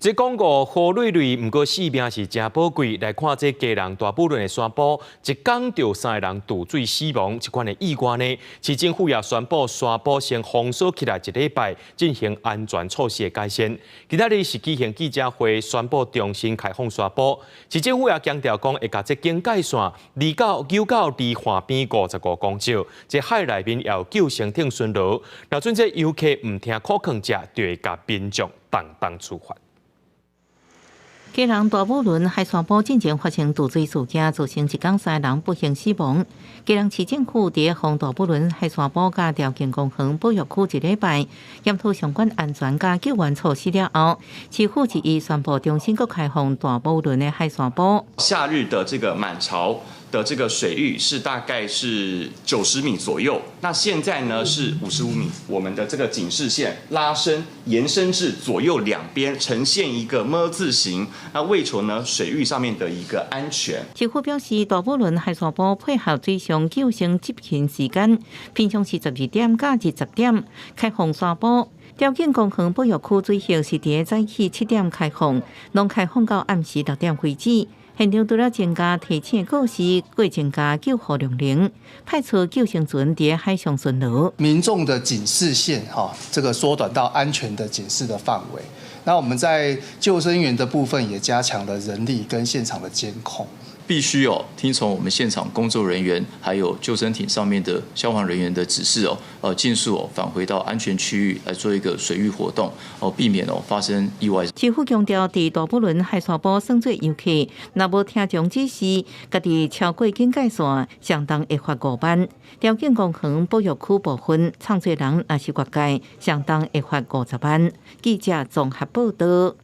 這廣告好累累，毋過性命是誠寶貴。來看這基隆大武崙的沙埔，一工就三个人墜水死亡，這款的意外呢，市政府也宣布沙埔先封鎖起來一禮拜，進行安全措施的改善。今仔日是舉行記者會，宣布重新開放沙埔。市政府也強調講，會共這警戒線離到扭到離岸邊55公尺，這海內面也有救生艇巡邏。若準這遊客毋聽苦勸者，就會共民眾重重處罰。基隆大武崙海沙埔進前發生墜水事件，造成一工三人不幸死亡。基隆市政府佇封大武崙海沙埔佮潮境公園保育區一禮拜，檢討相關安全佮救援措施了後，市府一一宣布重新閣開放大武崙的海沙埔。夏日的這個滿潮的這個水域是大概是90米左右，那現在呢是55米，我們的這個警示線拉伸延伸至左右兩邊，呈現一個ㄇ字形。那為求呢水域上面的一個安全。市府表示，大武崙海沙埔配合水上救生執勤時間，平常時12點到20點開放沙埔。潮境公園保育區水域是佇早起7點開放，攏開放到暗時6點為止。現場除了增加提醒告示，閣增加救護量能，派出救生船佇海上巡邏。民眾的警示線，哈，這個縮短到安全的警示的範圍。那我們在救生員的部分也加強了人力跟現場的監控。必須哦聽從我們現場工作人員還有救生艇上面的消防人員的指示哦，盡速哦返回到安全區域來做一個水域活動，哦，避免哦發生意外。市府強調，佇大武崙海沙埔耍做遊客，若無聽從指示，家己超過警戒線，相當會罰5萬。潮境公園保育區部分，創作人若是越界，相當會罰50萬。記者綜合報道。